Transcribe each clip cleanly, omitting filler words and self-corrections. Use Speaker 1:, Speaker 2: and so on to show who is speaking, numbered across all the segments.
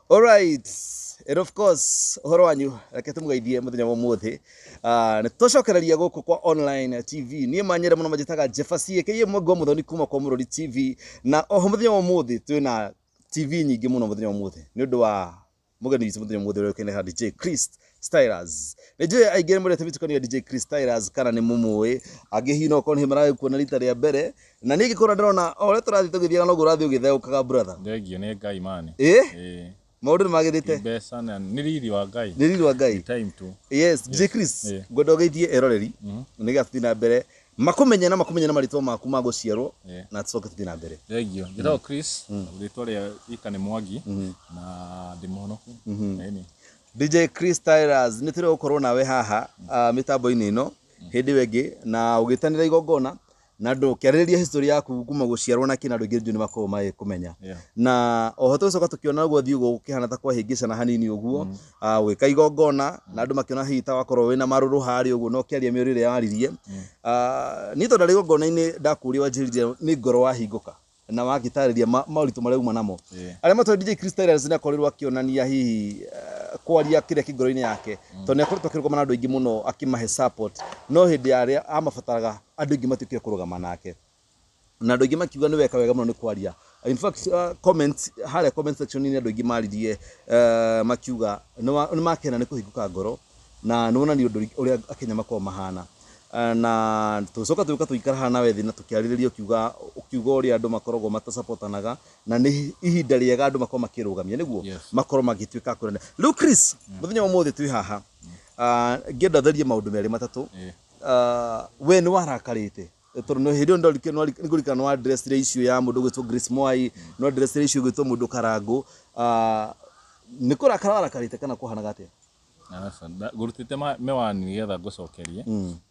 Speaker 1: Alright. And of course, ũhoro wanyu reke tũmũgeithie mũthenya wa ũmũthĩ. Nĩ tũcokereria gũkũ kwa online TV. Niĩ manyere mũno manjĩtaga Jefferson aka Mwangi wa Mũthoni kuma kwa Mũrori TV. Na oho mũthenya wa ũmũthĩ twĩna TV nyingĩ mũno mũthenya wa ũmũthĩ nĩ ũndũ wa mũgeni witũ mũthenya wa ũmũthĩ ũrĩa ũkĩneha DJ Chris Stylers. Nĩ njũĩ aingĩ nĩ mũrete mĩtukanio ya DJ Chris Stylers kana nĩ mũmũĩ, angĩ hihi no okorwo nĩ maragĩkuona rita rĩa mbere, na niĩ ngĩkorwo ndĩrona o ũrĩa tũrathiĩ tũgĩthiaga noguo ũrathiĩ ũgĩtheũkaga, brother.
Speaker 2: Thengio nĩ Ngai mani.
Speaker 1: Ĩ?
Speaker 2: Ĩĩ.
Speaker 1: Maũndũ nĩ magĩrĩte.
Speaker 2: Mbeca na nĩ riri wa Ngai.
Speaker 1: Nĩ riri wa Ngai.
Speaker 2: Time tu.
Speaker 1: Yes, DJ Chris,
Speaker 2: Yeah.
Speaker 1: ngwenda ũgeithie eroreri nĩgetha tũthiĩ na mbere makũmenye na makũmenye na marĩtwa maku ma gũciarwo na tũcoke tũthiĩ na mbere.
Speaker 2: Thengio. Njĩtagwo Chris, rĩtwa rĩa ika nĩ Mwangi na ndĩ mũhonoku. Ĩni.
Speaker 1: DJ Chris Stylers, nĩ tũrĩ gũkorwo nawe haha mĩtambo-inĩ ĩno hĩndĩ ĩyo ĩngĩ na ũgĩtanĩra igongona na andũ ũkĩarĩrĩria history yaku kuma gũciarwo na kĩna andũ aingĩ nĩ makorwo magĩkũmenya. Na oho tũgĩcoka tũkĩona ũguo thiĩ ũguo gũkĩhana ta kwahĩngĩcana hanini ũguo, ũgĩka igongona na andũ makĩona hihi ta wakorwo wĩna marũrũ harĩa ũguo na ũkĩaria mĩario ĩrĩa waririe. Niĩ tondũ ndarĩ igongona-inĩ ndakũria wanjĩrire nĩ ngoro wahingũka na wagĩtarĩria moritũ marĩa uma namo. Arĩa matoĩ DJ Chris Stylers nĩ akorirwo akĩonania hihi kwaria kĩrĩa kĩ ngoro-inĩ yake, tondũ nĩ akoretwo akĩrũgama na andũ aingĩ mũno akĩmahe support, no hĩndĩ ya arĩa amabataraga andũ aingĩ matiokire kũrũgama nake na andũ aingĩ makiuga nĩ weka wega mũno nĩ kwaria. In fact, comment harĩa comment section -inĩ andũ aingĩ maririe, makiuga nĩ makena nĩ kũhingũka ngoro na nĩ wonania ũndũ ũrĩa Akenya makoragwo mahana. Na tũgĩcoka tũgĩũka tũgĩikara haha nawe thĩ na tũkĩarĩrĩria ũkiuga ũrĩa andũ makoragwo matasupportanaga na nĩ ihinda rĩega andũ makorwo makĩrũgamia nĩguo makorwo magĩtuĩka a kwĩrana. Rĩu Chris, mũthenya wa ũmũthĩ twĩ haha, ngĩenda therie maũndũ merĩ matatũ. We nĩ warakarĩte tondũ nĩ hĩndĩ ĩyo nĩngũririkana nĩ wa-addressire issue ya mũndũ ũgwĩtwo Grace Mwai, nĩ wa-addressire issue ĩgwĩtwo mũndũ Karangũ. Nĩ kũrakara warakarĩte kana kwahanaga atĩa?
Speaker 2: Aca, ngũrutĩte mĩwani nĩgetha ngũcokerie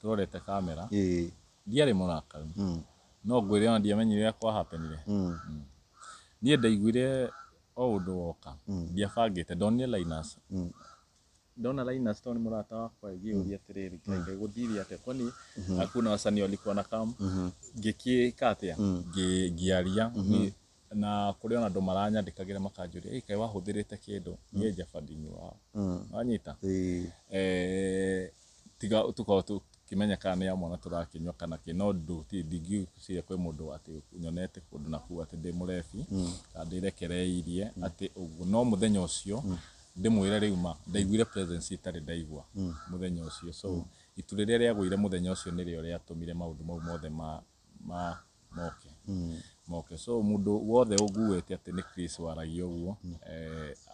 Speaker 2: tũrorete kamera. Ndiarĩ mũrakaru. No ngwĩre ona ndiamenyire ũrĩa kwahappenire. Niĩ ndaiguire o ũndũ woka. Ndiabangĩte, ndonire Linus. Ndona Linus tondũ nĩ mũrata wakwa ngĩũria atĩrĩrĩ, Ngai gũthire atĩa? Kwani hakuna wasanii walikuwa na come? Ngĩkĩka atĩa? Ngĩaria na kũrĩ ona andũ maranyandĩkagĩra makanjũria, "Ĩ kaĩ wahũthĩrĩte kĩndũ?" Niĩ Jaba ndinyuaga. Wanyita? Tiga tũkorwo tũkĩmenya kana nĩ ya mwana tũrakĩnyua kana kĩ, no ndingĩciria kwĩ mũndũ atĩ nyonete kũndũ na kũu atĩ ndĩ mũrebi kana ndĩrekereirie atĩ ũguo. No mũthenya ũcio ndĩmwĩre rĩu ma ndaiguire presence itarĩ ndaigua mũthenya ũcio. So itu rĩrĩa rĩagũire mũthenya ũcio nĩrĩo rĩatũmire maũndũ mau mothe ma moke moke. So mũndũ wothe ũnguĩte atĩ nĩ Chris waragia ũguo,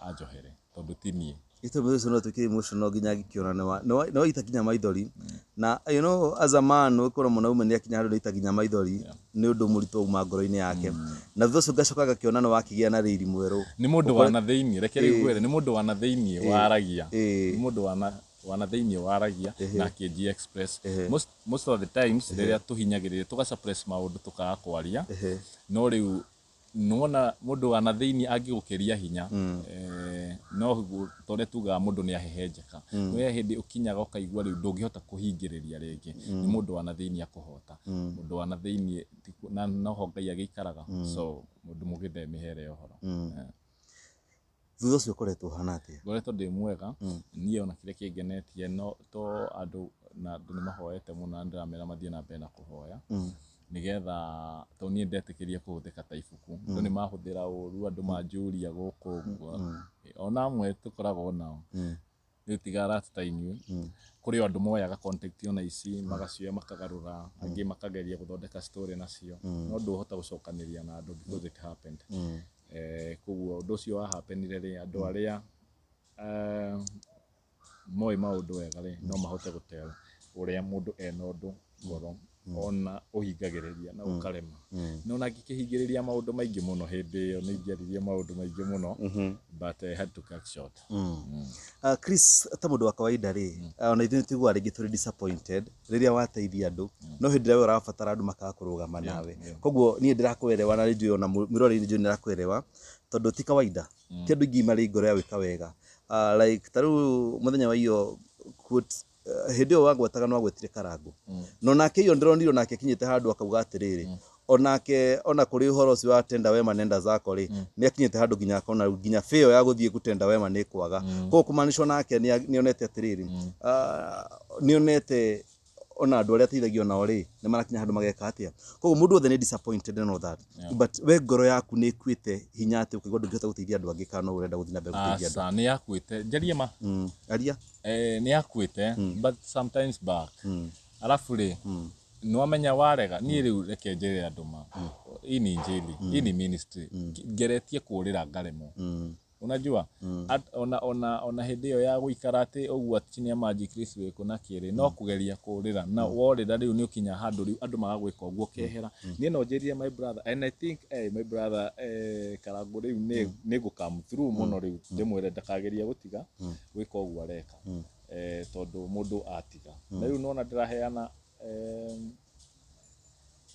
Speaker 2: anjohere tondũ ti niĩ.
Speaker 1: Gĩtũmi ũcio no tuĩke emotional nginya ngĩkĩona nĩ waita nginya maithori na you know as a man ũkorwo mwanaume nĩ akinya handũ nĩ nginya maithori nĩ ũndũ mũritũ uma ngoro-inĩ yake, na thutha ũcio ngacoka ngakĩona nĩ wakĩgĩa na riri mwerũ.
Speaker 2: Nĩ mũndũ wa na thĩiniĩ, reke rĩu ngwĩre, nĩ mũndũ wa na thĩiniĩ waragia. Nĩ mũndũ wa na thĩiniĩ waragia na akĩnji express. Most of the times rĩrĩa tũhinyagĩrĩria tũga suppress maũndũ tũkaga kwaria, no rĩu nĩwona mũndũ wa na thĩiniĩ angĩgũkĩria hinya, no ta ũrĩa tugaga mũndũ nĩ ahehenjeka. No he hĩndĩ ũkinyaga ũkaigua rĩu ndũngĩhota kũhingĩrĩria rĩngĩ. Nĩ mũndũ wa na thĩiniĩ akũhota. Mũndũ wa na thĩiniĩ na noho Ngai agĩikaraga. So mũndũ mũgĩthe mĩhere ya ũhoro.
Speaker 1: Thutha ũcio ũkoretwo ũhana atĩa?
Speaker 2: Ngoretwo ndĩ mwega. Niĩ ona kĩrĩa kĩngenetie no to andũ na andũ nĩ mahoete mũno na ndĩramera mathiĩ na mbere na kũhoya nĩgetha tondũ niĩ ndetĩkĩria kũhũthĩka ta ibuku. Andũ nĩ mahũthĩra ũru, andũ manjũria gũkũ ũguo. Ona amwe tũkoragwo nao. Rĩu tiga arata ta inyuĩ. Kũrĩ o andũ moyaga contact ona ici magacioya makagarũra, angĩ makageria gũthondeka story nacio. No ndũhota gũcokanĩria na andũ because it happened. Koguo ũndũ ũcio wa happenire rĩ, andũ arĩa moĩ maũndũ wega rĩ, no mahote gũtell ũrĩa mũndũ ena ũndũ ngoro ona ũhingagĩrĩria na ũkarema. No ona ngĩkĩhingĩrĩria maũndũ maingĩ mũno hĩndĩ ĩyo nĩ ingĩaririe maũndũ maingĩ mũno, but I had to cut short.
Speaker 1: Chris, ta mũndũ wa kawaida rĩ, ona ithuĩ nĩ tũiguaga rĩngĩ tũrĩ disappointed rĩrĩa wateithia andũ, no hĩndĩ ĩrĩa we ũrabatara andũ makaga kũrũgama nawe. Koguo niĩ ndĩrakũerewa na nĩ ona mwĩroreri nĩ njũĩ nĩ arakũerewa tondũ ti kawaida. Ti andũ aingĩ marĩ ngoro ya gwĩka wega. Like ta rĩu mũthenya wa iyo quote, hĩndĩ ĩyo wagwetaga nĩ wagwetire Karangũ. No nake iyo ndĩronire nake akinyĩte handũ akauga atĩrĩrĩ, Onake ona kũrĩ ũhoro ũcio wa tenda wema nenda zako rĩ, nĩ akinyĩte handũ nginya akona rĩu nginya bĩo ya gũthiĩ gũtenda wema nĩ kwaga. Koguo kũmanĩcwo nake nĩ onete atĩrĩrĩ, nĩ onete ona andũ arĩa ateithagio nao rĩ, nĩ marakinya handũ mageka atĩa. Koguo mũndũ wothe nĩ disappointed and all that, but we ngoro yaku nĩ ĩkuĩte hinya atĩ ũkaigua ndũngĩhota gũteithia andũ angĩ, kana no ũrenda gũthiĩ na mbere gũteithia andũ?
Speaker 2: Aca, nĩ yakuĩte, njarie ma.
Speaker 1: Aria.
Speaker 2: Nĩ yakuĩte, but sometimes back, alafu rĩ, nĩwamenya warega niĩ rĩu reke njĩre andũ ma, hii ni injili, hii ni ministry, ngeretie kũũrĩra ngaremwo. Unajua ona hĩndĩ ĩyo ya gũikara atĩ ũguo chini ya maji Chris wĩkũ na kĩrĩ no kũgeria kũũrĩra, na worĩra rĩu nĩ ũkinya handũ rĩu andũ magagwĩka ũguo kehera. Niĩ no njĩrire my brother, and I think my brother Karangũ rĩu nĩ ngũ come through mũno rĩu ndĩmwĩre ndakageria gũtiga gwĩka ũguo areka, tondũ mũndũ atiga na rĩu nona ndĩraheana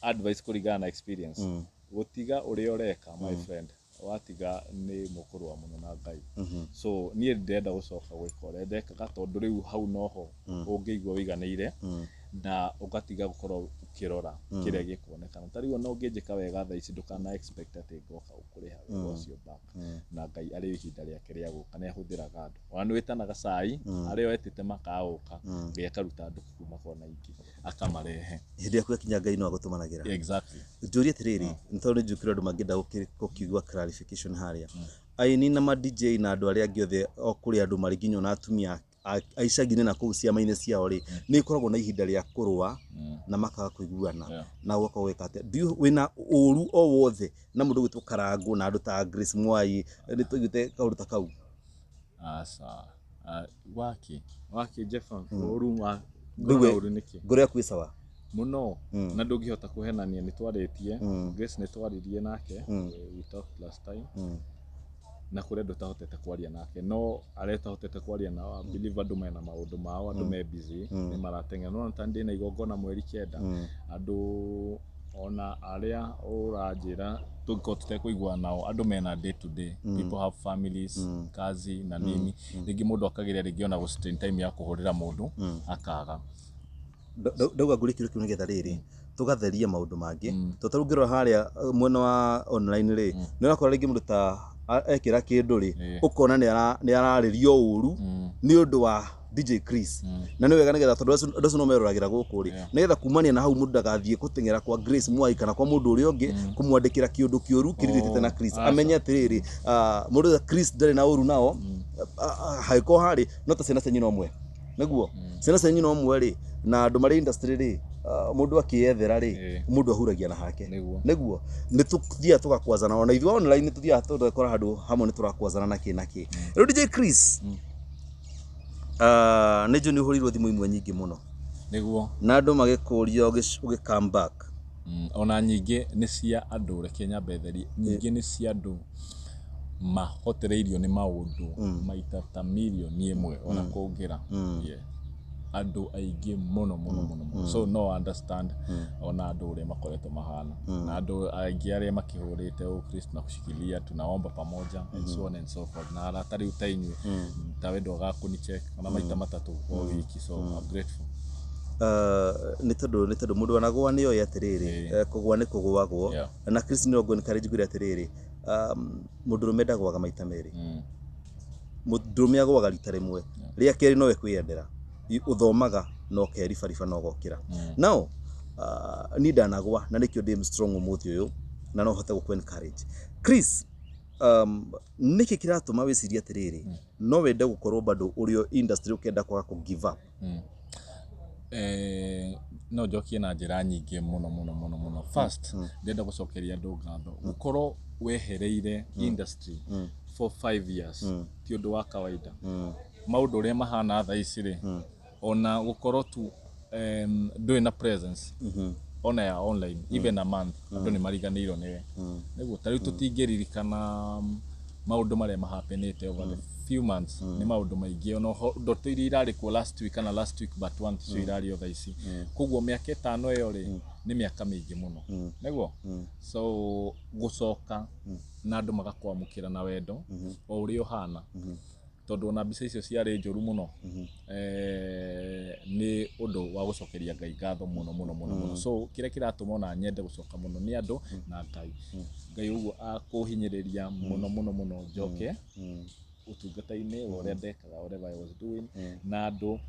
Speaker 2: advice kũringana na experience, gũtiga ũrĩa ũreka, my friend, watiga nĩ mũkũrũa mũno na Ngai. So niĩ ndĩrenda gũcoka gwĩka ũrĩa ndekaga, tondũ rĩu hau noho ũngĩigua ũiganĩire na ũgatiga gũkorwo ũkĩrora kĩrĩa gĩkuonekana. Ta rĩu ona ũngĩnjĩka wega thaa ici, ndũkana expect atĩ ngoka gũkũrĩha wega ũcio back, na Ngai arĩ ihinda rĩake rĩa gũka nĩ ahũthĩraga andũ. Ona nĩ wĩtanaga cai, arĩa wetĩte makaũka, Ngai akaruta andũ kuma kona ingĩ akamarehe.
Speaker 1: Hĩndĩ yaku yakinya Ngai no agũtũmanagĩra.
Speaker 2: Exactly.
Speaker 1: Njũrie atĩrĩrĩ, nĩ tondũ nĩ njũkĩre andũ mangĩenda gũkĩigua clarification harĩa, aini na ma DJ na andũ arĩa angĩ othe o kũrĩa andũ marĩ, nginya ona atumia a icagi-inĩ na kũu ciama-inĩ ciao rĩ, nĩ ikoragwo na ihinda rĩa kũrũa na makaga kũiguana na ũgakorwo gwĩka atĩa? Do you wĩna ũru o wothe na mũndũ ũgwĩtwo Karangũ na andũ ta Grace Mwai? Nĩ tũiguĩte kaũndũ ta kau.
Speaker 2: Aca. Ah, waki waki Jeff, ũru wa
Speaker 1: Rĩu
Speaker 2: ngoro ũru nĩkĩ?
Speaker 1: Ngoro yaku ĩ sawa?
Speaker 2: Mũno, na ndũngĩhota kũhenania, nĩ twarĩtie Grace, nĩ twaririe nake, we talked last time, na kũrĩ andũ ũtahotete kwaria nake, no arĩa ũtahotete kwaria nao, I believe andũ mena maũndũ mao, andũ me busy, nĩ marateng'era. No ta ndĩna igongona 9, andũ ona arĩa ũranjĩra tũngĩkorwo tũtekũiguana nao, andũ mena day to day, people have families, kazi na nini, rĩngĩ mũndũ akageria rĩngĩ ona gũ strain time ya kũhũrĩra mũndũ akaga.
Speaker 1: Ndauga ngũrie kĩũria kĩu nĩgetha rĩrĩ tũgatheria maũndũ mangĩ, tondũ ta rĩu ũngĩrora harĩa mwena wa online rĩ, nĩ ũrakora rĩngĩ mũndũ ta ekĩra kĩndũ rĩ, ũkona nĩ ararĩrio ũru nĩ ũndũ wa DJ Chris. Na nĩ wega nĩgetha, tondũ andũ acio no meroragĩra gũkũ rĩ, nĩgetha kumania na hau mũndũ ndagathiĩ gũteng'era kwa Grace Mwai kana kwa mũndũ ũrĩa ũngĩ kũmwandĩkĩra kĩũndũ kĩũru kĩrirĩtĩte na Chris,
Speaker 2: Aca.
Speaker 1: amenye atĩrĩrĩ, mũndũ ta Chris ndarĩ na ũru nao. Hangĩkorwo harĩ no ta ciana cia nyina ũmwe, nĩguo ciana cia nyina ũmwe rĩ, na andũ marĩ industry rĩ, mũndũ akĩyethera rĩ, mũndũ ahuragia na hake.
Speaker 2: Nĩguo.
Speaker 1: Nĩguo nĩ tũthiaga tũgakwazana, ona ithuĩ online nĩ tũthiaga tũgakora handũ hamwe nĩ tũrakwazana na kĩ na kĩ. Rĩu DJ Chris, nĩ njũĩ nĩ ũhũrĩirwo thimũ imwe nyingĩ mũno na andũ magĩkũria ũgĩ come back.
Speaker 2: Ona nyingĩ nĩ cia andũ, reke nyambe therie, nyingĩ nĩ cia andũ mahotereirio nĩ maũndũ maita ta 1,000,000 ona kũngĩra. Yeah. Andũ aingĩ mũno mũno mũno mũno, so no understand ona andũ ũrĩa makoretwo mahana, na andũ aingĩ arĩa makĩhũrĩte "Oh, Chris, tunakushikilia, tunaomba pamoja," and so on and so forth, na arata rĩu ta inyuĩ, ta we ndwaga kũnicheck ona maita matatũ o wiki, so I'm grateful.
Speaker 1: Nĩ tondũ mũndũ wanagũa nĩ oĩ atĩrĩrĩ, kũgũa nĩ kũgũagwo. Na Chris, nĩ ngũ encourage ngwĩre atĩrĩrĩ, mũndũrũme ndagũaga maita merĩ. Mũndũrũme agũaga rita rĩmwe, rĩa kerĩ nowe kwĩyendera. Ũthomaga na ũkeribariba na ũgokĩra. Now niĩ ndanagwa na nĩkĩo ndĩ strong ũmũthĩ ũyũ na no hote gũkũ encourage. Chris, nĩkĩ kĩratũma wĩcirie atĩrĩrĩ, no wende gũkorwo bado ũrĩ o industry, ũkenda kwaga kũ give up?
Speaker 2: No njokie na njĩra nyingĩ mũno mũno mũno mũno. First, ndĩrenda gũcokeria andũ ngatho. Gũkorwo wehereire industry for 5 years ti ũndũ wa kawaida. Maũndũ ũrĩa mahana thaa ici rĩ, ona gũkorwo tu ndũrĩ na presence ona ya online even a month, andũ nĩ mariganĩirwo nĩwe. Nĩguo ta rĩu tũtingĩririkana maũndũ marĩa mahapenĩte over the few months, nĩ maũndũ maingĩ, ona ndoto iria irarĩ kuo last week kana last week but one ticio irarĩ o thaa ici. Koguo mĩaka 5 ĩyo rĩ, nĩ mĩaka mĩingĩ mũno, nĩguo. So gũcoka na andũ magakwamũkĩra na wendo o ũrĩa ũhana. Tondũ ona mbica icio ciarĩ njũru mũno. Nĩ ũndũ wa gũcokeria Ngai ngatho mũno mũno mũno mũno. So kĩrĩa kĩratũma ona nyende gũcoka mũno nĩ andũ na Ngai. Ngai ũguo akũhinyĩrĩria mũno mũno mũno njoke ũtungata-inĩ wa ũrĩa ndekaga, whatever I was doing, na andũ,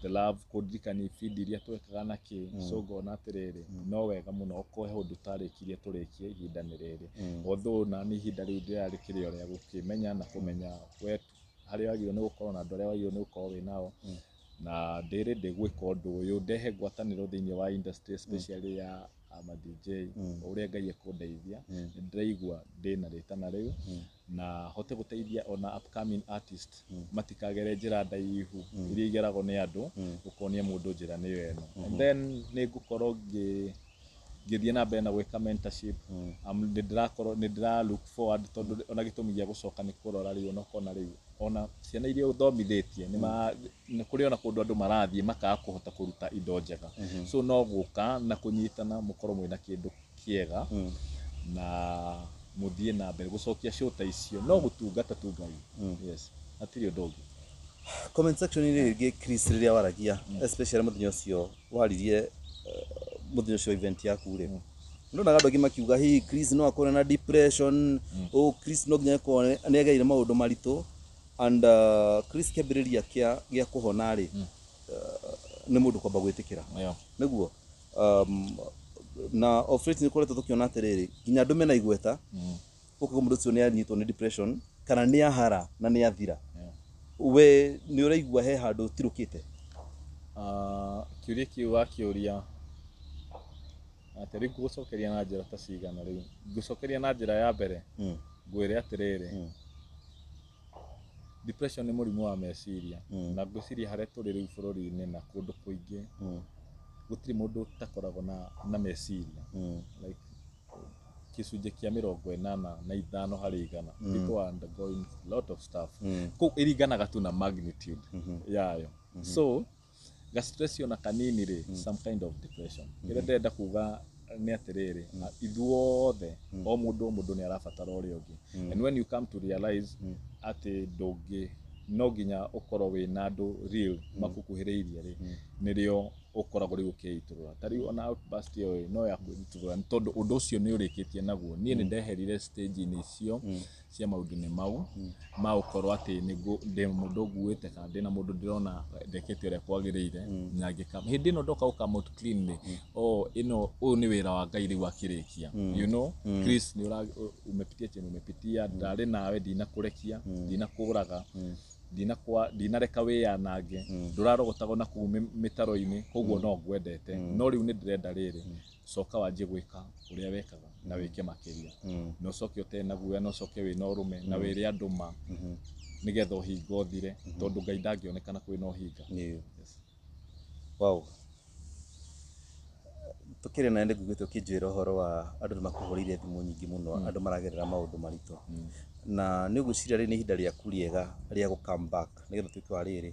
Speaker 2: the love, kũndirikania ibindi iria twekaga na kĩ. So ngona atĩrĩrĩ, no wega mũno okorwo he ũndũ ũtarĩkirie tũrĩkie, ihinda nĩ rĩrĩ. Although na nĩ ihinda rĩu ndĩrarĩkĩrĩ o rĩa gũkĩmenya na kũmenya we harĩa wagĩrĩirwo nĩ gũkorwo na andũ arĩa wagĩrĩirwo nĩ gũkorwo wĩ nao, na ndĩrĩ ndĩ gwĩka ũndũ ũyũ ndehe ngwatanĩro thĩinĩ wa industry, especially ya ama DJ. Ũrĩa Ngai ekũndeithia, nĩ ndĩraigua ndĩna rĩtana rĩu na hote gũteithia ona upcoming artist matikagere njĩra ndaihu iria igeragwo nĩ andũ, ũkonia mũndũ njĩra nĩyo ĩno. And then nĩ ngũkorwo ngĩthiĩ na mbere na gwĩka mentorship. Nĩ ndĩrakorwo nĩ ndĩra look forward, tondũ ona gĩtũmi gĩa gũcoka nĩ kũrora rĩu ona ũkona rĩu ona ciana iria ũthomithĩtie nĩ kũrĩ ona kũndũ andũ marathiĩ makaga kũhota kũruta indo njega. So no gũka na kũnyitana, mũkorwo mwĩna kĩndũ kĩega na mũthiĩ na mbere gũcokia show ta icio, no gũtungata tu Ngai. Yes, hatirĩ ũndũ ũngĩ.
Speaker 1: Comment section inĩ rĩngĩ, Chris, rĩrĩa waragia, especially mũthenya ũcio waririe, mũthenya ũcio event yaku rĩ, ndonaga andũ aingĩ makiuga hihi Chris no akorwo na depression. Oh, Chris no nginya akorwo nĩ agereire maũndũ maritũ. And Chris, kĩambĩrĩria gĩa kũhona rĩ, nĩ mũndũ kwamba gwĩtĩkĩra nĩguo. Na of late nĩ koretwo tũkĩona atĩrĩrĩ, nginya andũ mena igweta, ũkaigua mũndũ ũcio nĩ anyitwo nĩ depression kana nĩ ahara na nĩ athira. We nĩ ũraigua he handũ ũtirũkĩte?
Speaker 2: Ah, kĩũria kĩu wakĩũria atĩ rĩu ngũgũcokeria na njĩra ta cigana? Rĩu ngũcokeria na njĩra ya mbere, ngwĩre atĩrĩrĩ, depression nĩ mũrimũ wa meciria, na ngwĩciria harĩa tũrĩ rĩu bũrũri-inĩ na kũndũ kũingĩ, gũtirĩ mũndũ ũtakoragwo na meciria. Like gĩcunjĩ kĩa 85 harĩ igana, people are undergoing lot of stuff. Kũu ĩringanaga tu na magnitude yayo. So ga stress ona kanini rĩ, some kind of depression. Kĩrĩa ndĩrenda kuga nĩ atĩrĩrĩ, ithuothe, o mũndũ o mũndũ nĩ arabatara ũrĩa ũngĩ. And when you come to realize atĩ ndũngĩ, no nginya ũkorwo wĩna andũ real makũkuhĩrĩirie rĩ, nĩrĩo ũkoragwo rĩu ũkĩitũrũra. Ta rĩu ona outburst ĩyo ĩ, no ya kwĩitũrũra, nĩ tondũ ũndũ ũcio nĩ ũrĩkĩtie naguo. Niĩ nĩ ndeherire stage-inĩ icio cia maũndũ-inĩ mau ma gũkorwo atĩ ndĩ mũndũ nguĩte kana ndĩna mũndũ ndĩrona ndekĩte ũrĩa kwagĩrĩire, na ngĩka hĩndĩ ĩno ndoka gũ come out clean rĩ, oh, ĩno ũyũ nĩ wĩra wa Ngai rĩu akĩrĩkia. Chris, nĩ ũra umepitia chenye umepitia, ndarĩ nawe, ndinakũrekia, ndinakũraga, ndinakwa, ndinareka wĩyanange, ndũrarogotagwo na kũu mĩtaro-inĩ, koguo no ngwendete. No rĩu nĩ ndĩrenda rĩrĩ, coka wanjie gwĩka ũrĩa wekaga na wĩke makĩria, na ũcoke ũte na guoya, na ũcoke wĩna ũrũme na wĩre andũ ma, nĩgetha ũhinga ũthire, tondũ Ngai ndangĩonekana kwĩna ũhinga. Yes.
Speaker 1: Wow, tukĩrĩ na nĩ nguigĩte ũkĩnjĩra ũhoro wa andũ nĩ makũhũrĩire thimũ nyingĩ mũno, andũ maragerera maũndũ maritũ, na nĩ ũgwĩciria rĩ nĩ ihinda rĩaku rĩega rĩa gũ come back, nĩgetha ũtuĩke wa rĩrĩ?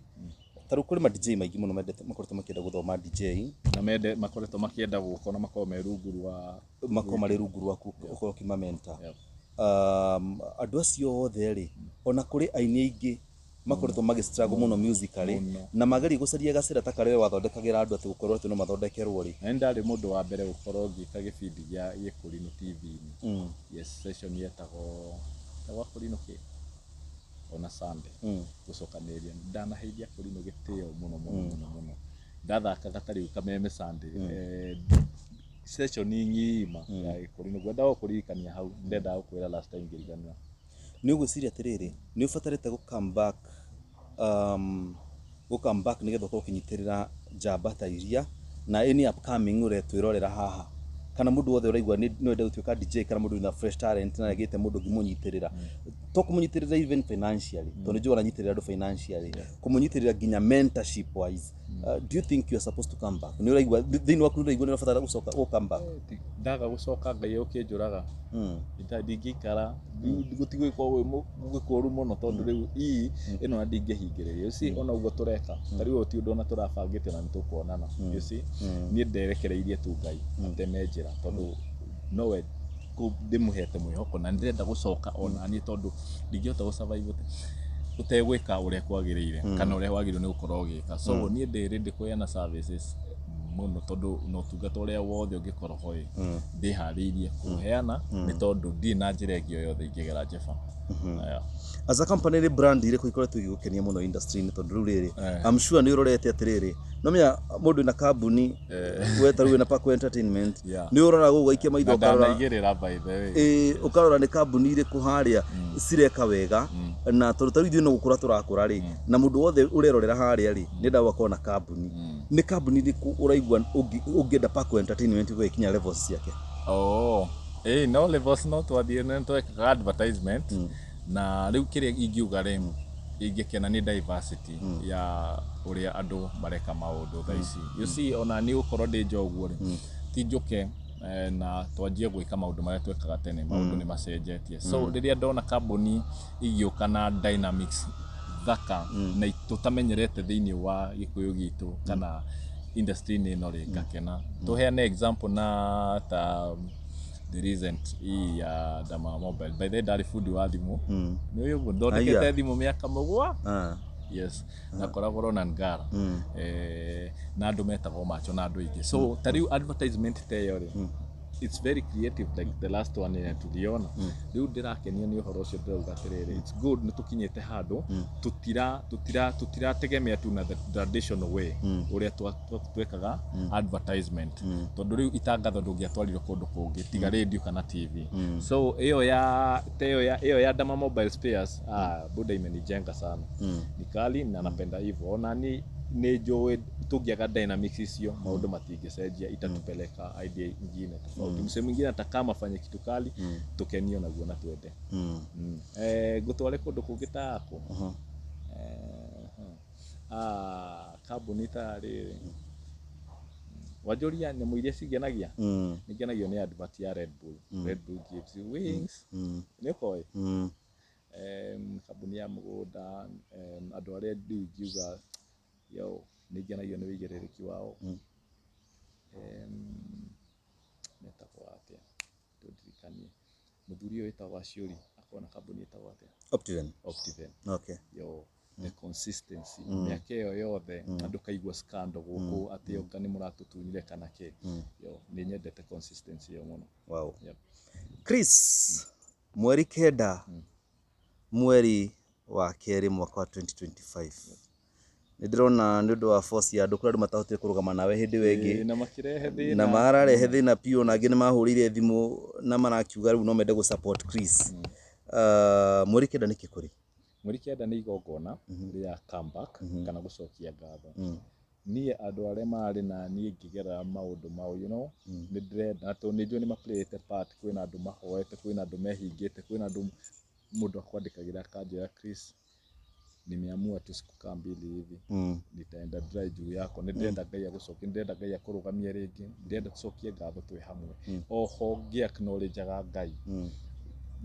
Speaker 1: Ta rĩu kũrĩ ma DJ maingĩ mũno mendete, makoretwo makĩenda gũthoma DJ.
Speaker 2: Na mende makoretwo makĩenda gũka na makorwo me rungu rwa
Speaker 1: Makorwo marĩ rungu rwaku, ũkorwo ũkĩma mentor. Andũ acio othe rĩ, ona kũrĩ aini aingĩ makoretwo magĩ struggle mũno musically,
Speaker 2: Mũno.
Speaker 1: na magerie gũcaria gacĩra ta karĩa we wathondekagĩra andũ, atĩ gũkorwo atĩ no mathondekerwo rĩ.
Speaker 2: Na nĩ ndarĩ mũndũ wa mbere gũkorwo ngĩka gĩbindi gĩa Gĩkũrinũ TV-inĩ. Yes, session yetagwo Akũrinũ kĩ ona Sunday, gũcokanĩrĩria. Ndanaheithia Akũrinũ gĩtĩo mũno mũno mũno mũno. Ndathakaga ta rĩu Kameme Sunday, session ng'ima ya Gĩkũrinũ. Ngwendaga gũkũririkania hau, ndendaga gũkwĩra last time ngĩriganĩra.
Speaker 1: Nĩ ũgwĩciria atĩrĩrĩ, nĩ ũbatarĩte gũ come back, gũ come back nĩgetha ũkorwo ũkĩnyitĩrĩra njamba ta iria na any upcoming ũretwĩrorera haha, kana mũndũ wothe ũraigua no ende gũtuĩka DJ, kana mũndũ wĩna fresh talent na agĩte mũndũ ũngĩmũnyitĩrĩra, to kũmũnyitĩrĩra even financially, tondũ nĩ njũĩ aranyitĩrĩra andũ financially, kũmũnyitĩrĩra nginya mentorship wise, do you think you are supposed to come back? Nĩ ũraigua thĩinĩ waku, nĩ ũraigua nĩ ũrabatara gũcoka gũ come back?
Speaker 2: Ndaga gũcoka, Ngai ũkĩnjũraga. Ndingĩikara gũtigwĩkwo gwĩ kũũru mũno, tondũ rĩu ii ĩno na ndingĩhingĩrĩria. You see, ona ũguo tũreka ta rĩu, ũyũ ti ũndũ ona tũrabangĩte na nĩ tũkuonana. You see, niĩ nderekereirie tu Ngai ateme njĩra, tondũ nowe ndĩmũhete mwĩhoko, na nĩndĩrenda gũcoka ona niĩ, tondũ ndingĩhota gũ survive. Ũtegwĩka ũrĩa kwagĩrĩire kana ũrĩa wagĩrĩirwo nĩ gũkorwo ũgĩka. So niĩ ndĩ ready kũheana services mũno, tondũ na ũtungata ũrĩa wothe ũngĩkorwo ho ĩ, ndĩharĩirie kũheana, nĩ tondũ ndirĩ na njĩra ĩngĩ o yothe ingĩgera Jeba. Yeah.
Speaker 1: As a company, nĩ brand irĩkũ ikoretwo igĩgũkenia mũno industry-inĩ? Tondũ rĩu rĩrĩ, I'm sure nĩ ũrorete atĩrĩrĩ, no menya mũndũ wĩna kambuni we ta rĩu wĩna Parkway Entertainment, nĩ ũroraga ũgaikia maitho,
Speaker 2: Na
Speaker 1: ũkarora
Speaker 2: ndanaigĩrĩra, by the way.
Speaker 1: Ĩĩ, ũkarora nĩ kambuni irĩkũ harĩa cireka wega, na tondũ ta rĩu ithuĩ no gũkũra tũrakũra rĩ, na mũndũ wothe ũrerorera harĩa rĩ, nĩ endaga gũkorwo na kambuni. Nĩ kambuni irĩkũ ũraigua ũngĩenda Parkway Entertainment gũgĩkinya levels ciake?
Speaker 2: Oh, no levels no twathiĩ nĩ twekaga advertisement, na rĩu kĩrĩa ingiuga rĩ, ingĩkena nĩ diversity ya ũrĩa andũ mareka maũndũ thaa ici. You see, ona niĩ gũkorwo ndĩ nja ũguo rĩ, ti njũke na twanjie gwĩka maũndũ marĩa twekaga tene. Maũndũ nĩ macenjetie. So rĩrĩa ndona kambuni igĩũka na dynamics thaka na tũtamenyerete thĩinĩ wa gĩkũyũ gitũ kana industry-inĩ ĩno rĩ, ngakena. Tũheane example na ta the recent hii ya Dama Mobile. By the way, ndarĩ bundi wa thimũ, nĩ ũyũ ũguo thondekete
Speaker 1: Aya.
Speaker 2: thimũ mĩaka 7. Yes, na koragwo Ronan Ngara, na andũ metagwo macho na andũ aingĩ. So ta rĩu advertisement ta ĩyo rĩ, it's very creative, like the last one ĩrĩa tuliona. Rĩu ndĩrakenio nĩ ũhoro ũcio. Ndĩrauga atĩrĩrĩ, it's good nĩ tũkinyĩte handũ tutirategemea tu na the traditional way ũrĩa twekaga advertisement, tondũ rĩu itangatho ndũngĩatwarirwo kũndũ kũngĩ tiga radio kana TV. So ĩyo ya ta ĩyo ya Dama Mobile Spares, ah, buda, imenijenga sana. Ni kali na napenda hivyo. Ona ni nĩ njũĩ tũngĩaga dynamics icio, maũndũ matingĩcenjia, itatupeleka idea ingine tofauti. Msee mwingine atakama afanye kitu kali, tukenio naguo na twende. Ngũtware kũndũ kũngĩ ta kũ kambuni ta rĩrĩ, wanjũria nyamũ iria cingenagia. Nĩ ngenagio nĩ advert ya Red Bull. Red Bull gives you wings. Nĩ ũkoĩ? Kambuni ya mũgũnda, andũ arĩa rĩu ingiuga yo nĩ ngenagio nĩ wĩigĩrĩrĩki wao, metagwo atĩa? Tũndirikanie, mũthuri ũyũ wĩtagwo Aciũri akorwo na kambuni ĩtagwo atĩa?
Speaker 1: Optiven.
Speaker 2: Optiven. Yo, the consistency, mĩaka ĩyo yothe andũ kaigua scandal gũkũ atĩ oka nĩ mũratũtunyire kana kĩ. Yo, nĩ nyendete consistency ĩyo mũno. Yep.
Speaker 1: Chris, 9 mweri wa 2 mwaka wa 2025, nĩ ndĩrona nĩ ũndũ wa force ya andũ, kũrĩ andũ matahotire kũrũgama nawe hĩndĩ ĩyo ĩngĩ.
Speaker 2: Ĩĩ, na makĩrehe thĩna.
Speaker 1: Na mararehe thĩna biũ, na angĩ nĩ mahũrĩire thimũ na marakiuga rĩu no mende gũ support Chris. 9 nĩ kĩkũrĩ?
Speaker 2: 9 nĩ igongona rĩa comeback kana gũcokia ngatho. Niĩ andũ arĩa marĩ na niĩ ngĩgerera maũndũ mau, nĩ ndĩrenda, tondũ nĩ njũĩ nĩ maplayĩte part. Kwĩna andũ mahoete, kwĩna andũ mehingĩte, kwĩna andũ mũndũ akwandĩkagĩra akanjĩra, "Chris, nimeamua tu siku kaa mbili hivi nitaenda dry juu yako. Nĩ ndĩrenda Ngai agũcokie, nĩ ndĩrenda Ngai akũrũgamie rĩngĩ, ndĩrenda tũcokie ngatho twĩ hamwe." Oho ngĩ acknowledgeaga Ngai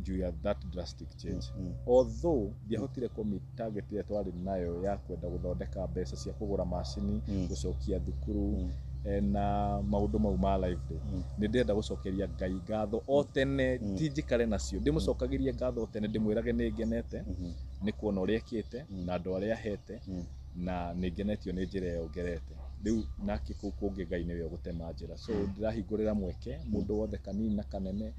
Speaker 2: juu ya that drastic change. Although ndiahotire kũ target ĩrĩa twarĩ nayo ya kwenda gũthondeka mbeca cia kũgũra macini, gũcokia thukuru, na maũndũ mau ma life rĩ, nĩ ndĩrenda gũcokeria Ngai ngatho o tene, ti njikare nacio, ndĩmũcokagĩrie ngatho o tene, ndĩmwĩrage nĩ ngenete nĩ kuona ũrĩa ekĩte na andũ arĩa ahete, na nĩ ngenetio nĩ njĩra ĩyo ngerete rĩu. Nake kũu kũngĩ Ngai nĩwe ũgũtema njĩra. So ndĩrahingũrĩra mweke mũndũ wothe, kanini na kanene,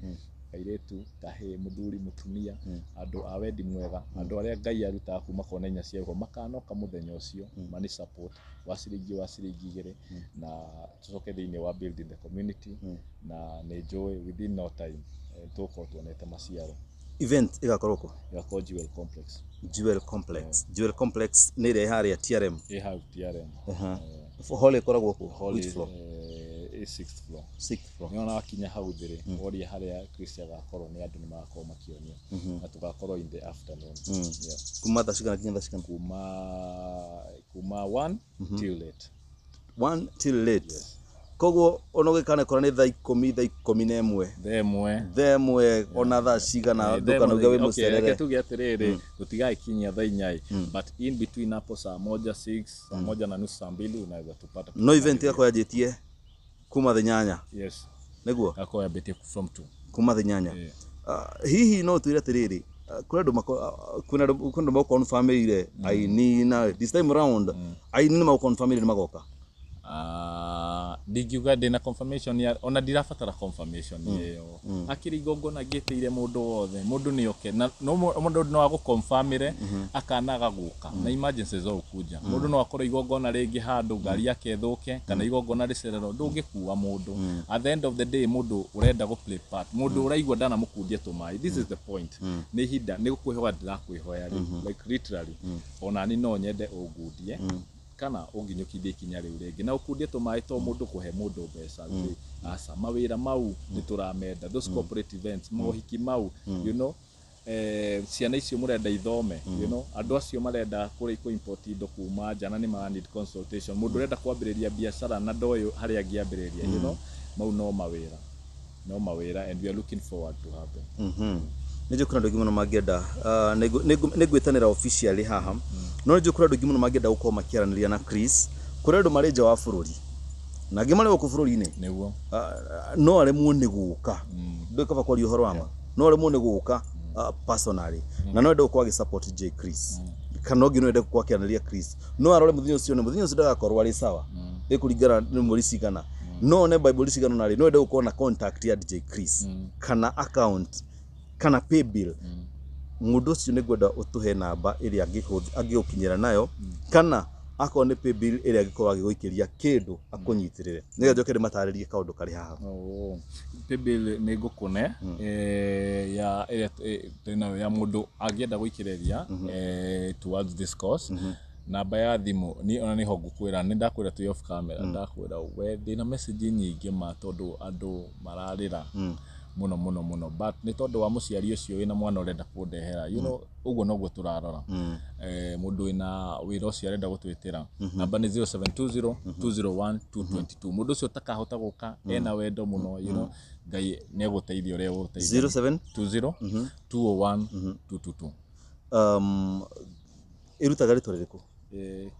Speaker 2: kairĩtu, kahĩĩ, mũthuri, mũtumia, andũ a wendi mwega, andũ arĩa Ngai arutaga kuma kona inya cia roho makanoka mũthenya ũcio mani support wa ciringi 2 na tũcoke thĩinĩ wa building the community. Na nĩ njũĩ within no time, tũgũkorwo tuonete maciaro.
Speaker 1: Event ĩgakorwo kũ?
Speaker 2: Ĩgakorwo Jewel Complex.
Speaker 1: Jewel Complex. Jewel Complex nĩ ĩrĩa ĩ harĩa TRM?
Speaker 2: Ĩ hau TRM.
Speaker 1: Hall ĩkoragwo kũ?
Speaker 2: Hall
Speaker 1: Which floor?
Speaker 2: Ĩ sixth floor.
Speaker 1: Sixth floor.
Speaker 2: Nĩwona wakinya hau thĩ rĩ, woria harĩa Chris agakorwo nĩ andũ nĩ magakorwo makĩonio, na tũgakorwo in the afternoon. Yeah.
Speaker 1: Kuma thaa cigana nginya thaa cigana?
Speaker 2: Kuma 1 till late.
Speaker 1: 1 till late.
Speaker 2: Yes.
Speaker 1: Koguo ona ũgĩkanekora nĩ thaa 10, thaa 11?
Speaker 2: Thaa 1.
Speaker 1: Thaa 1, ona thaa cigana, ndũkanauge wĩ
Speaker 2: Okay,
Speaker 1: mũcerere.
Speaker 2: Reke tuge atĩrĩrĩ, tũtigagĩkinyia thaa 4, but in between hapo saa 1, 6, saa 1 na nusu, saa 2 unaweza tupata.
Speaker 1: No event ĩgakorwo yanjĩtie kuma thaa 8?
Speaker 2: Yes.
Speaker 1: Nĩguo?
Speaker 2: Gakorwo yambĩtie from 2.
Speaker 1: Kuma thaa 8.
Speaker 2: Yeah.
Speaker 1: Hihi no twĩre atĩrĩrĩ, Kũrĩ andũ kwĩna andũ magũconfirmĩire aini, na this time round aini nĩ magũconfirmĩire nĩ magoka?
Speaker 2: Ndingiuga ndĩna confirmation ya, ona ndirabatara confirmation ĩyo. Akĩrĩ igongona ngĩtĩire mũndũ wothe, mũndũ nĩ oke na no mũndũ no agũconfirmĩre akanaga gũka, na emergencies no ũkunja. Mũndũ no akorwo igongona rĩngĩ handũ ngari yake ĩthũke kana igongona rĩcererwo, ndũngĩkua mũndũ. At the end of the day, mũndũ ũrenda gũ play part, mũndũ ũraigua ndanamũkundia tũmaĩ, this is the point. Nĩ ihinda nĩ gũkwĩhoya, ndĩrakwĩhoya rĩu, like literally, ona ni no nyende ũngundie kana ũnginyũkithie ikinya rĩu rĩngĩ na ũkundie tũmaĩ, to mũndũ kũhe mũndũ mbeca rĩ, aca. Mawĩra mau nĩ tũramenda, those corporate events, mohiki mau, ciana icio mũrenda ithome, andũ acio marenda kũrĩ kũ import indo kuma nja na nĩ mara need consultation, mũndũ ũrenda kwambĩrĩria biacara na ndoĩ harĩa angĩambĩrĩria, mau no mawĩra, no mawĩra, and we are looking forward to happen.
Speaker 1: Nĩ njũĩ kũrĩ andũ aingĩ mũno mangĩenda, nĩ ngwĩtanĩra officially haha, no nĩ njũĩ kũrĩ andũ aingĩ mũno mangĩenda gũkorwo makĩaranĩria na Chris. Kũrĩ andũ marĩ nja wa bũrũri na angĩ marĩ gũkũ bũrũri-inĩ. No aremwo nĩ gũka, ndũĩ kaba kwaria ũhoro wa ma, no aremwo nĩ gũka personally na no ende gũkorwo agĩ support J Chris, kana ũngĩ no ende gũkorwo akĩaranĩria Chris, no arore mũthenya ũcio, nĩ mũthenya ũcio ndagakorwo arĩ sawa, ĩkũringana nĩ mweri cigana, no one Bible cigana na rĩ, no ende gũkorwo na contact ya DJ Chris kana account kana paybill. Mũndũ ũcio nĩ ngwenda ũtũhe namba ĩrĩa angĩgũkinyĩra nayo, kana akorwo nĩ paybill ĩrĩa angĩkorwo agĩgũikĩria kĩndũ akũnyitĩrĩre, nĩgetha njoke ndĩmatarĩrie kaũndũ karĩ haha.
Speaker 2: Oh, paybill nĩ ngũkũne ya ĩrĩa twĩ nayo ya mũndũ angĩenda gũikĩrĩria towards this cause. Namba ya thimũ ni ona nĩho ngũkwĩra, nĩ ndakwĩra twĩ off camera, ndakwĩra we ndĩna message nyingĩ ma, tondũ andũ mararĩra mũno mũno mũno, but nĩ tondũ wa mũciari ũcio wĩna mwana ũrenda kũndehera, ũguo noguo tũrarora. Mũndũ wĩna wĩra ũcio arenda gũtwĩtĩra, namba nĩ 0720 201 222. Mũndũ ũcio ũtakahota gũka ena wendo mũno, Ngai nĩ egũteithia ũrĩa egũteithia.
Speaker 1: 07
Speaker 2: 20 201 222.
Speaker 1: Ĩrutaga rĩtwa rĩrĩkũ?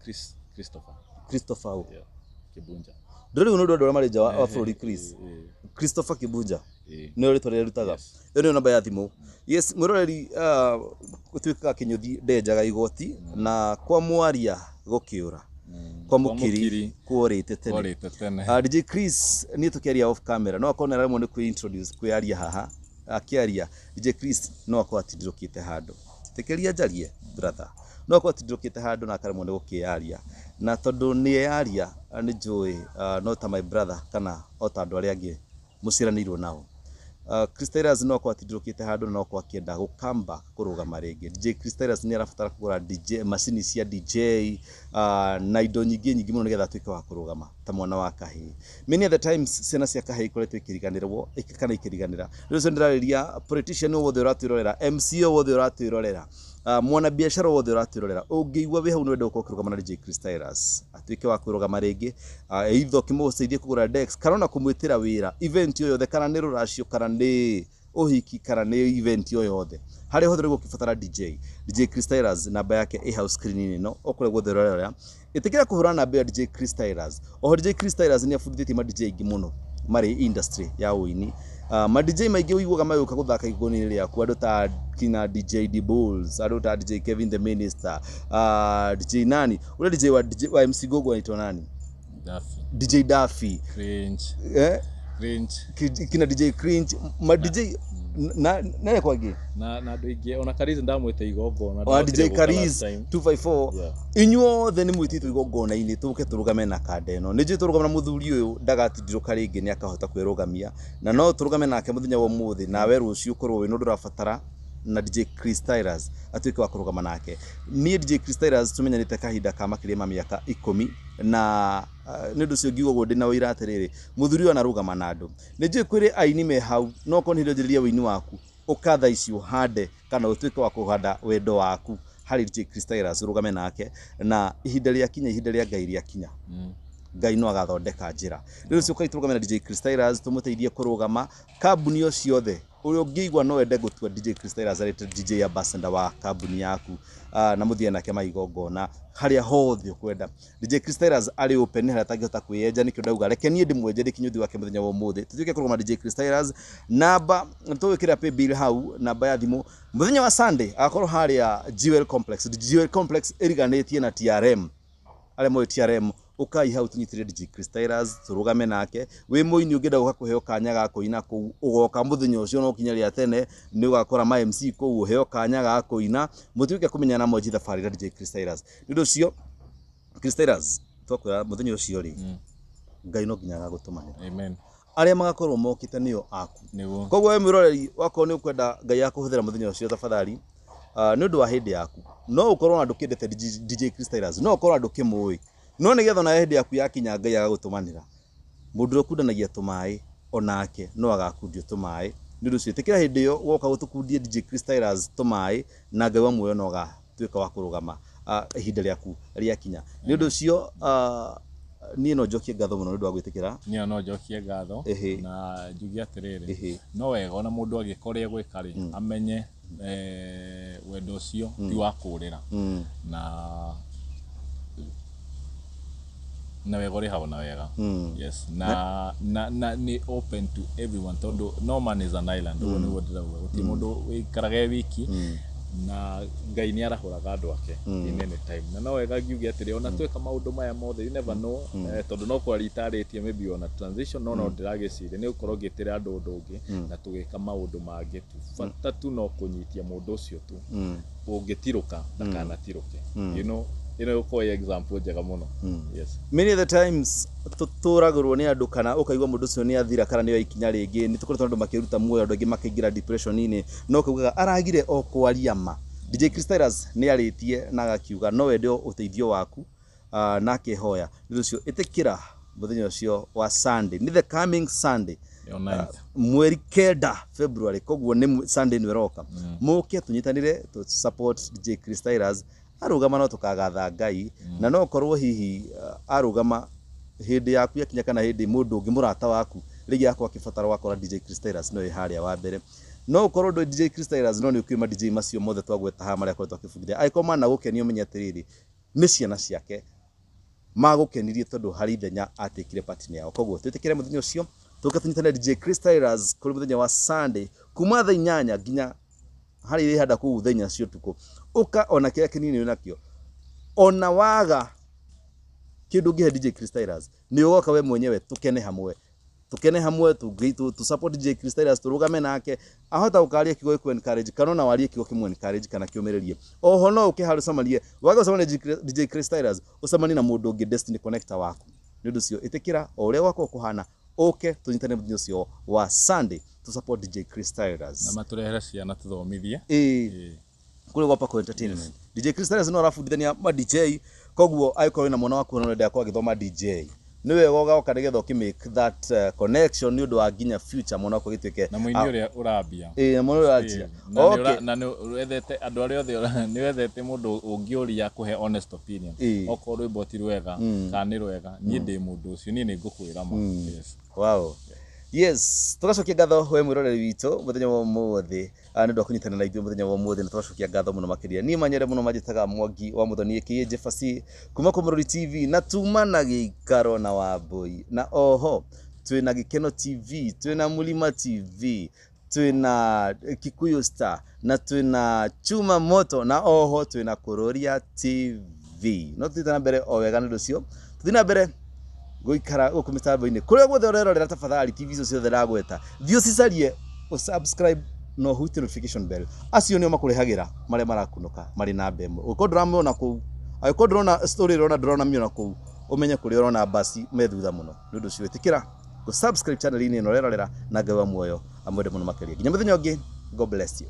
Speaker 2: Chris, Christopher.
Speaker 1: Christopher ũ?
Speaker 2: Yeah. Kibunja.
Speaker 1: Ndũrĩ rĩu nĩ ũndũ andũ arĩa marĩ nja wa bũrũri. Chris, Christopher Kibunja nĩyo rĩtwa rĩrĩa rĩrutaga. Ĩyo nĩyo namba ya thimũ. Yes, mwĩroreri, gũtuĩkaga kĩnyũthi ndenjaga igoti, na kwa mwaria gũkĩũra, kwa mũkiri
Speaker 2: mũkiri
Speaker 1: kworĩte tene.
Speaker 2: Kwarĩte tene.
Speaker 1: DJ Chris, niĩ tũkĩaria off camera, no akorwo nĩaremwo nĩ kwĩ introduce, kwĩaria haha akĩaria. DJ Chris no akorwo atindirũkĩte handũ, tĩkĩria njarie brother, no akorwo atindirũkĩte handũ na akaremwo nĩ gũkĩaria, na tondũ nĩ eyaria, nĩ njũĩ no ta my brother kana o ta andũ arĩa angĩ mũciaranĩirwo nao. Chris Tyrus no akorwo atindirũkĩte handũ na no akorwo akĩenda gũ come back kũrũgama rĩngĩ. DJ Chris Tyrus nĩ arabatara kũgũra DJ macini cia DJ na indo nyingĩ nyingĩ mũno nĩgetha atuĩke wa kũrũgama ta mwana wa kahĩĩ. Many other times ciana cia kahĩĩ ikoretwo ikĩriganĩrwo kana ikĩriganĩra. Rĩu ũcio ndĩrarĩria politician wothe ũratwĩrorera, MC wothe ũratwĩrorera, mwana biacara wothe ũratwĩrorera, ũngĩigua wĩ hau nĩ wenda gũkorwo ũkĩrũgama na DJ Chris Tyrus atuĩke wa kũrũgama rĩngĩ, either ũkĩmũteithie kũgũra decks kana ona kũmwĩtĩra wĩra event o yothe, kana nĩ rũracio, kana nĩ ũhiki, kana nĩ event o yothe, harĩa hothe rĩu ũkĩbatara DJ, DJ Chris Tyrus namba yake ĩ hau screen-inĩ ĩno. O kũrĩa guothe ũrerorera, ĩtĩkĩra kũhũra namba ya DJ Chris Tyrus. Oho DJ Chris Tyrus nĩ abundithĩtie ma DJ aingĩ mũno marĩ industry ya ũini. Ma DJ maingĩ ũiguaga magĩũka gũthaka igongona-inĩ rĩaku, andũ ta kina DJ D Bulls, andũ ta DJ Kevin the Minister, DJ nani ũrĩa DJ wa, DJ wa MC Gogo anaitwa nani?
Speaker 2: Daffy.
Speaker 1: DJ Daffy.
Speaker 2: Cringe.
Speaker 1: Eh?
Speaker 2: Cringe.
Speaker 1: Kina DJ Cringe, ma DJ na nani kwangĩ?
Speaker 2: Na andũ aingĩ, ona Kariz ndamwĩte igongona.
Speaker 1: Wa
Speaker 2: Ndahotire
Speaker 1: DJ
Speaker 2: gũka
Speaker 1: Kariz
Speaker 2: last time.
Speaker 1: 254. Inyuothe nĩ mwĩtĩtwo igongona-inĩ, tũke tũrũgame na kanda ĩno. Nĩ njũĩ tũrũgame na mũthuri ũyũ ndagatindirũka rĩngĩ, nĩ akahota kwĩrũgamia, na no tũrũgame nake mũthenya wa ũmũthĩ, nawe rũciũ ũkorwo wĩna ũndũ ũrabatara na DJ Chris Tyrus atuĩke wa kũrũgama nake. Niĩ DJ Chris Tyrus tũmenyanĩte kahinda ka makĩria ma mĩaka 10, na nĩ ũndũ ũcio ngiuga ũguo ndĩna ũira atĩrĩrĩ, mũthuri ũyũ anarũgama na andũ. Nĩ njũĩ kwĩrĩ aini me hau, no okorwo nĩ hĩndĩ wanjĩrĩria ũini waku, ũka thaa ici ũhande kana ũtuĩke wa kũhanda wendo waku harĩ DJ Chris Tyrus, ũrũgame nake, na ihinda rĩakinya, ihinda rĩa Ngai rĩakinya, Ngai no agathondeka njĩra. Rĩu ũcio ũkai tũrũgame na DJ Chris Tyrus, tũmũteithie kũrũgama kambuni o ciothe. Ũrĩa ũngĩigua no wende gũtua DJ Chris Stylus arĩ ta DJ ambassador wa kambuni yaku, na mũthiĩ nake maigongona harĩa hothe ũkwenda. DJ Chris Stylus arĩ open harĩa atangĩhota kwĩyenja, nĩkĩo ndauga reke niĩ ndĩmwenje ndĩ kĩnyũthi wake mũthenya wa ũmũthĩ. Tũtuĩke kũrũgama DJ Chris Stylus, namba tũgwĩkĩra pay bill hau, namba ya thimũ. Mũthenya wa Sunday agakorwo harĩa Jewel Complex. Jewel Complex ĩriganĩtie na TRM. Arĩa moĩ TRM, ũkai hau tũnyitĩrĩre DJ Chris Stylus, tũrũgame nake. Wĩ mũini ũngĩenda gũka kũheo kanya ga kũina kũu, ũgoka mũthenya ũcio no ũkinye rĩa tene, nĩ ũgakora ma MC kũu ũheo kanya ga kũina, mũtuĩke kũmenyana mwanjie thabarĩ na DJ Chris Stylus. Nĩ ũndũ ũcio Chris Stylus, twakwĩra mũthenya ũcio rĩ, Ngai no nginya agagũtũmanĩra.
Speaker 2: Amen.
Speaker 1: Arĩa magakorwo mokĩte nĩo aku.
Speaker 2: Nĩguo.
Speaker 1: Koguo we mwĩroreri wakorwo nĩ ũkwenda Ngai akũhũthĩra mũthenya ũcio, tafadhali, nĩ ũndũ wa hĩndĩ yaku, no ũkorwo na ndũkĩendete DJ Chris Stylus, no ũkorwo na ndũkĩmũĩ, no nĩgetha ona hĩndĩ yaku yakinya Ngai agagũtũmanĩra. Mũndũ ũrĩa ũkundanagia tũmaĩ onake no agakundio tũmaĩ. Nĩ ũndũ ũcio ĩtĩkĩra hĩndĩ ĩyo woka gũtũkundie DJ Chris Stylus tũmaĩ, na Ngai wa muoyo no agatuĩka wa kũrũgama ihinda rĩaku rĩakinya. Nĩ ũndũ ũcio niĩ no njokie ngatho mũno nĩ ũndũ wa gwĩtĩkĩra.
Speaker 2: Niĩ no njokie ngatho na njuge atĩrĩrĩ, no wega ona mũndũ agĩka ũrĩa egwĩka rĩ, amenye wendo ũcio ti wa kũrĩra, na wega ũrĩhagwo na wega. Yes, na nĩ open to everyone, tondũ no man is an island. Ũguo nĩguo ndĩrauga, gũtirĩ mũndũ wĩikaraga e wiki, na Ngai nĩ arahũraga andũ ake in any time. Na no wega ngiuge atĩrĩ, ona tweka maũndũ maya mothe, you never know, tondũ no kwaria itarĩtie maybe ona transition, no ndĩragĩciria nĩ gũkorwo ngĩtĩra andũ ũndũ ũngĩ na tũgĩka maũndũ mangĩ tu. Bata tu no kũnyitia mũndũ ũcio tu ũngĩtirũka ndakanatirũke, you know, ĩno ĩgũkorwo ĩ example njega mũno. Yes.
Speaker 1: Many of the times tũtũragĩrwo nĩ andũ, kana ũkaigua mũndũ ũcio nĩ athira kana nĩ oya ikinya rĩngĩ. Nĩ tũkoretwo andũ makĩruta muoyo, andũ aingĩ makĩingĩra depression-inĩ, no ũkaugaga aragire o kwaria ma. DJ Chris Stylus nĩ arĩtie na agakiuga no wende ũteithio waku, na akehoya. Nĩ ũndũ ũcio ĩtĩkĩra mũthenya ũcio wa Sunday, nĩ the coming Sunday, mweri 9 February, koguo nĩ Sunday ĩno ĩroka. Mũke tũnyitanĩre tũ support DJ Chris Stylus. Arũgama no tũkagatha Ngai, na no ũkorwo hihi arũgama hĩndĩ yaku yakinya, kana hĩndĩ mũndũ ũngĩ mũrata waku rĩngĩ akorwo akĩbatara, ũgakora DJ Chris Stylus no ĩ harĩa wa mbere. No ũkorwo ndũĩ DJ Chris Stylus, no nĩ ũkĩũĩ ma DJ macio mothe twagweta haha marĩa akoretwo akĩbundithia. Angĩkorwo managũkenia, ũmenye atĩrĩrĩ, nĩ ciana ciake magũkenirie, tondũ harĩ ithenya atekire part-inĩ yao. Koguo twĩtĩkĩre mũthenya ũcio tũke tũnyitane DJ Chris Stylus kũrĩ mũthenya wa Sunday kuma thaa 8 nginya harĩa ĩrĩ kũu thaa 4 cia ũtukũ. Ũka ona kĩrĩa kĩnini wĩnakĩo, ona waga kĩndũ ũngĩhe DJ Chris Stylus, nĩ ũgoka we mwenyewe, tũkene hamwe, tũkene hamwe, tu support DJ Chris Stylus, tũrũgame nake. Ahota gũkaria kiugo gĩkũ encourage, kana ona warie kiugo kĩmwe encourage kana kĩũmĩrĩrie. Oho no ũke harũ ũcemanie, waga ũcemanie DJ Chris Stylus, ũcemanie na mũndũ ũngĩ destiny connector waku. Nĩ ũndũ ũcio ĩtĩkĩra o ũrĩa gwakorwo kũhana, ũke tũnyitane mũthenya ũcio wa Sunday to support DJ Chris Stylus.
Speaker 2: Na matũrehere ciana tũthomithie.
Speaker 1: Ĩĩ, kũrĩ gwa Paco Entertainment. DJ Chris Stylus no arabundithania ma DJ, koguo angĩkorwo wĩna mwana waku na ũrenda akorwo agĩthoma DJ, nĩ wega ũgoka nĩgetha ũkĩ make that connection nĩ ũndũ wa nginya future mwana waku agĩtuĩke
Speaker 2: Na mũini ũrĩa ũrambia.
Speaker 1: Ĩĩ, na mwana ũrĩa ũranjia.
Speaker 2: Na nĩ wethete andũ arĩa othe, nĩ wethete mũndũ ũngĩũria kũhe honest opinion, okorwo rwĩmbo ti rwega kana nĩ rwega, niĩ ndĩ mũndũ ũcio, niĩ nĩ ngũkwĩra ma. Yes.
Speaker 1: Wow. Yes, tũgacokia ngatho we mwĩroreri witũ mũthenya wa ũmũthĩ, nĩ ũndũ wa kũnyitanĩra na ithuĩ mũthenya wa ũmũthĩ, na tũgacokia ngatho mũno makĩria. Niĩ manyere mũno manjĩtaga Mwangi wa Mũthoni aka Jefferson kuma Kũmũrũri TV, na tuma na gĩikaro na Wambui, na oho twĩna Gĩkeno TV, twĩna Mũlima TV, twĩna Kikuyu Star, na twĩna Chuma Moto, na oho twĩna Kũrũria TV. No tũthiĩte na mbere o wega. Nĩ ũndũ ũcio tũthiĩ na mbere gũikara gũkũ mĩtambo-inĩ kũrĩa guothe ũrerorera. Tafadhali, TV icio ciothe ndagweta, thiĩ ũcicarie, ũsubscribe na ũhutie notification bell. Acio nĩo makũrehagĩra marĩa marakunũka marĩ namba ĩmwe. Ũngĩkorwo ndũramĩona kũu, angĩkorwo ndũrona story ĩrona ndũrona mĩona kũu, ũmenye kũrĩa ũrona basi me thutha mũno. Nĩ ũndũ ũcio ĩtĩkĩra gũ subscribe channel-inĩ ĩno ũrerorera, na Ngai wa muoyo amwende mũno makĩria. Nginya mũthenya ũngĩ, God bless you.